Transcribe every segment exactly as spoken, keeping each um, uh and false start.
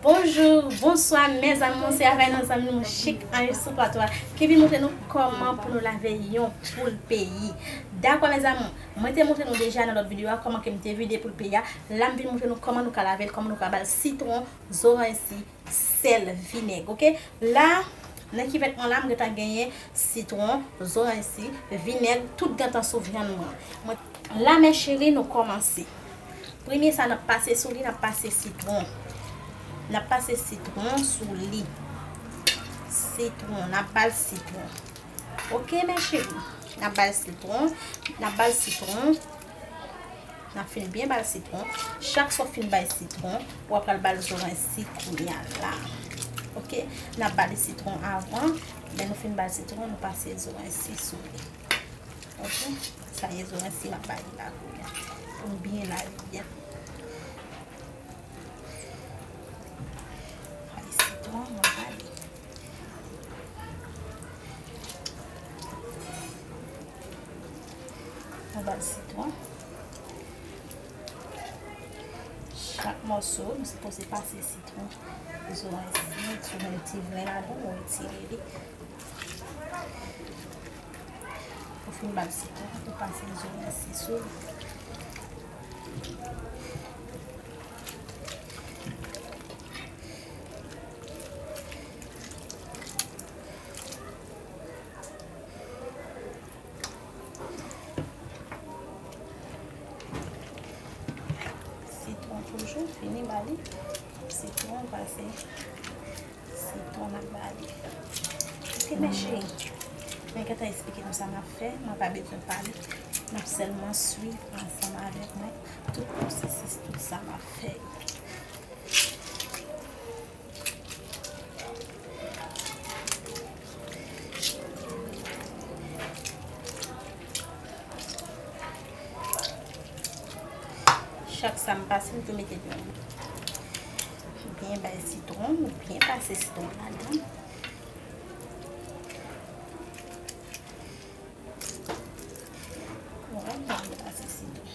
Bonjou, bonswa, mes amours, se avè nou zanmi nou Chic Ange sou plato a ki vin montre nou kòman pou nou lave yon poul peyi. Dakò, mes amours, mwen te montre nou deja nan lòt videyo a kòman ke m te vide poul peyi a. La, m vin montre nou kòman nou ka lave l, kòman nou ka ba l sitwon, zoranj si, sèl, vinèg, oke? La, nan kivèt mwen la, m gentan genyen sitwon, zoranj si, vinèg, tout gentan sou vyann mwen. Mwen, la, mes chéris, nou kòmanse. Premye sa n ap pase sou li, n ap pase sitwon. N ap pase sitwon sou li. Sitwon, n ap ba l sitwon. Oke, mes chéris. N ap ba l sitwon. N ap ba l sitwon. N ap fin byen ba l sitwon. Chak sa w fin bay sitwon, w ap pral ba l zoranj si kounye a la. Oke? N ap ba li sitwon avan. Lè nou fin ba l sitwon, nou pase zoranj si sou li. Oke? Sa ye zoranj si m ap ba li la kounye a. Pou m byen lave byen. Ay, sitwon, mwen ba li. Mwen ba l sitwon. Chak mòso, nou sipoze pase sitwon. Zoranj si, sou yon ti vlen ladan, ou retire li. Ou fin ba l sitwon, ou pase zoranj si sou li. Sitwon toujou, fini ba li. Sitwon, pase sitwon nan ba li. Oke, mes chéris. Mwen gentan eksplike nou sa m ap fè. Mwen pa bezwen pale. N ap sèlman swiv ansanm avèk mwen tout pwosesis, tout sa m ap fè yo. Chak sa m pase, m tou mete dlo. Byen bay sitwon, byen pase sitwon ladan. Ou wè, m pa vle pase sitwon.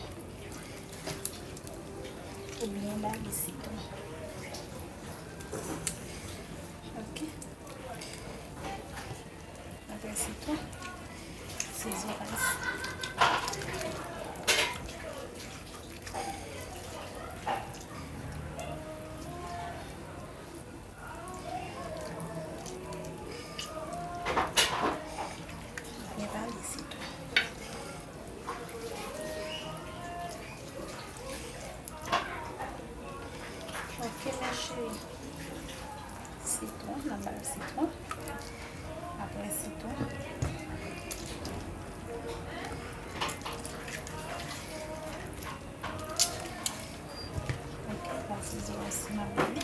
Ou byen lave sitwon. Oke. Apre sitwon, se zoranj. Byen lave sitwon. Oke, mes chéris. Sitwon, n ap ba l sitwon. Apre sitwon. Oke, pase zoranj si m ap ba li.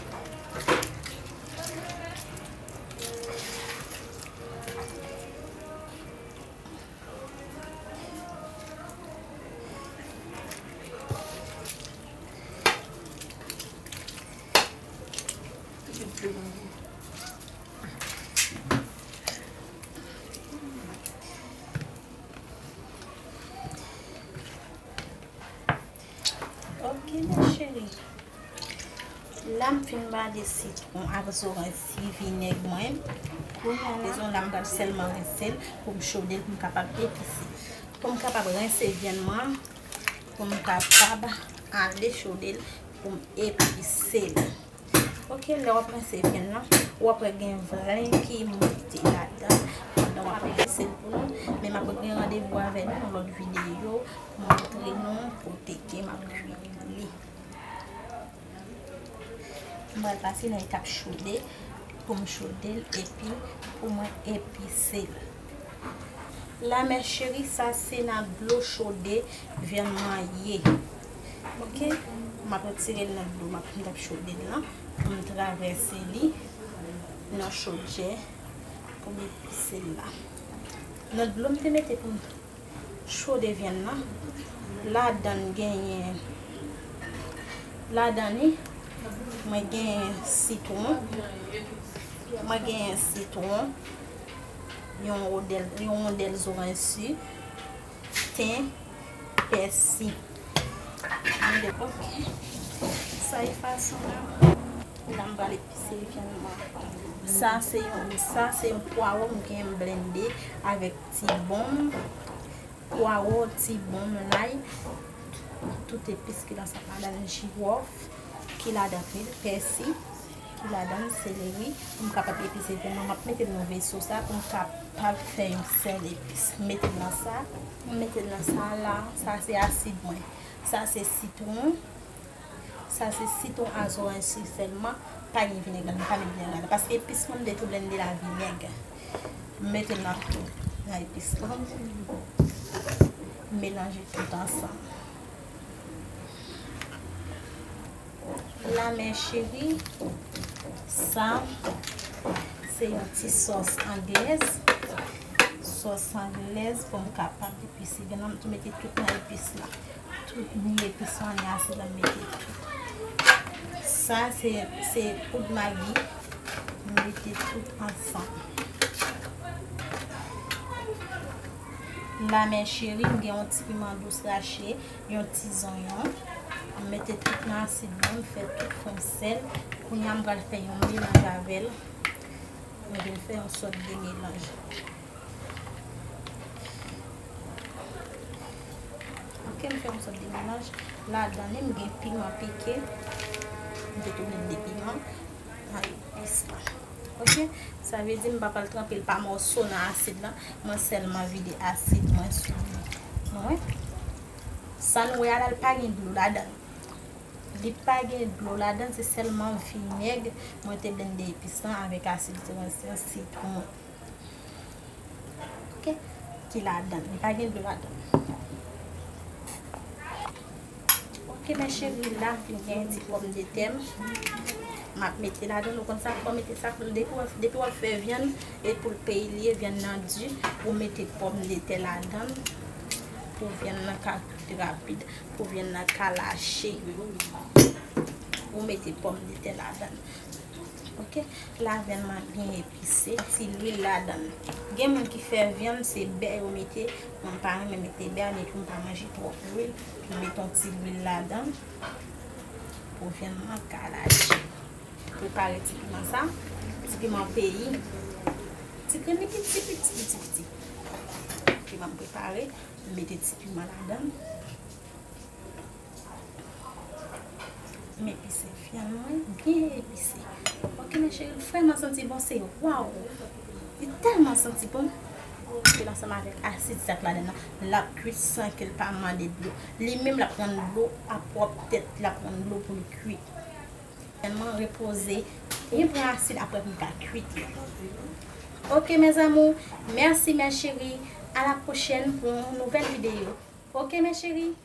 Oke, mes chéris. La, m fin male sitwon ak zoranj si vinèg mwen. Kounye a la, la, m pral sèlman rense l pou m chode l, pou m kapab epise. Pou m kapab rense vyann mwen, pou m kapab ale chode l, pou m epise l. Oke, lè w ap rense vyann nan, w ap wè gen vlen ki monte ladan l pandan w ap rense l pou nou. Men m ap gen randevou avè nou nan lòt videyo pou montre nou kote ke m ap kwi li. M pral pase nan etap chode pou m chode l epi pou mwen epise l. La, mes chéris, sa se nan dlo chode vyann mwen ye. Oke? M ap retire l nan dlo m ap, m t ap chode l lan pou m travèse li nan chodyè pou m epise l la. Nan dlo m te mete pou m chode vyann nan, ladan l genyen, ladan li, mwen genyen sitwon, mwen genyen sitwon, yon wondèl, yon wondèl zoranj si, ten, pèsi. Oke. Sa e fason la. La m pral epise vyann mwen. Sa se yon, sa se yon pwawo m gen blende avèk ti bonm, pwawo, ti bonm, lay. Tout epis ki ladan sa, ladan jiwòf, ki ladan pil, pèsi, ki ladan seleri. Pou m kapab epise vyann mwen, m ap mete l nan veso sa pou m kapab fè yon sèl epis. M mete l nan sa, m mete l nan sa la. Sa se asid mwen. Sa se sitwon. Sa se sitwon a zoranj si sèlman. Pa gen vinèg ladan, pa met vinèg ladan. Paske epis mwen m te tou blende la vinèg. M mete l nan, nan epis lan. Melanje tout ansanm. La men cheri, sa se yon ti sòs anglèz. Sòs anglèz pou m kapab epise. Gen nan m tou mete tout nan epis la. Tout ni epis lan, ni asid lan, m mete tout. Sa se, se poud magi. M mete tout ansanm. La men cheri, m gen yon ti piman dous rache, yon ti zonyon. M mete tout nan asid lan, m fè tout fon sèl. Kounye a m pral fè yon melanj avè l. M vin fè yon sòt de melanj. Ok, m fè yon sòt de melanj. Ladan li, m gen piman pike. M te tou blende piman. Nan epis lan. Ok? Sa vle di m pa pral tranpe l pa mòso nan asid lan. Mwen sèlman vide asid mwen sou li. Nou wè? Sa nou wè a la, l pa gen dlo ladan l. Li pa gen dlo ladan l, se sèlman vinèg mwen te blende epis lan avèk asid esansyèl sitwon. Ok? Ki ladan l. Li pa gen dlo ladan l. Ok, men cheri, la, m vin gen ti pòmdetè m. M ap mete ladan l. Ou konn sa, fò w mete sa, depi w ap, depi w ap fè vyann, e pou l peyi li ye, vyann nan di, ou mete pòmdetè ladan l pou vyann nan ka kwit rapid, pou vyann nan ka lache. Ou mete pòmdetè ladan l. Ok, la vyann mwen byen epise. Ti lwil ladan l. Gen moun ki fè vyann, se bè yo mete. Mwen m pa renmen mete bè, men tou m pa manje twòp lwil. M met yon ti lwil ladan l pou vyann mwen ka lache. Prepare ti piman sa. Ti piman peyi. Ti grenn li piti, piti, piti, piti. Piman m prepare. M mete ti piman ladan l. M epise vyann mwen, byen epise. Ok, men cheri, l vrèman santi bon, se waw! Li tèlman santi bon. Li ansanm avèk asid sa k ladan nan, l ap kwit san ke l pa mande dlo. Li menm l ap rann dlo a pwòp tèt, l ap rann dlo pou l kwit. Vyann mwen repoze, byen pran asid apre pou l ka kwit li. Ok, mes amours, merci, mes chéries. À la prochaine pour une nouvelle vidéo. Ok, mes chéries.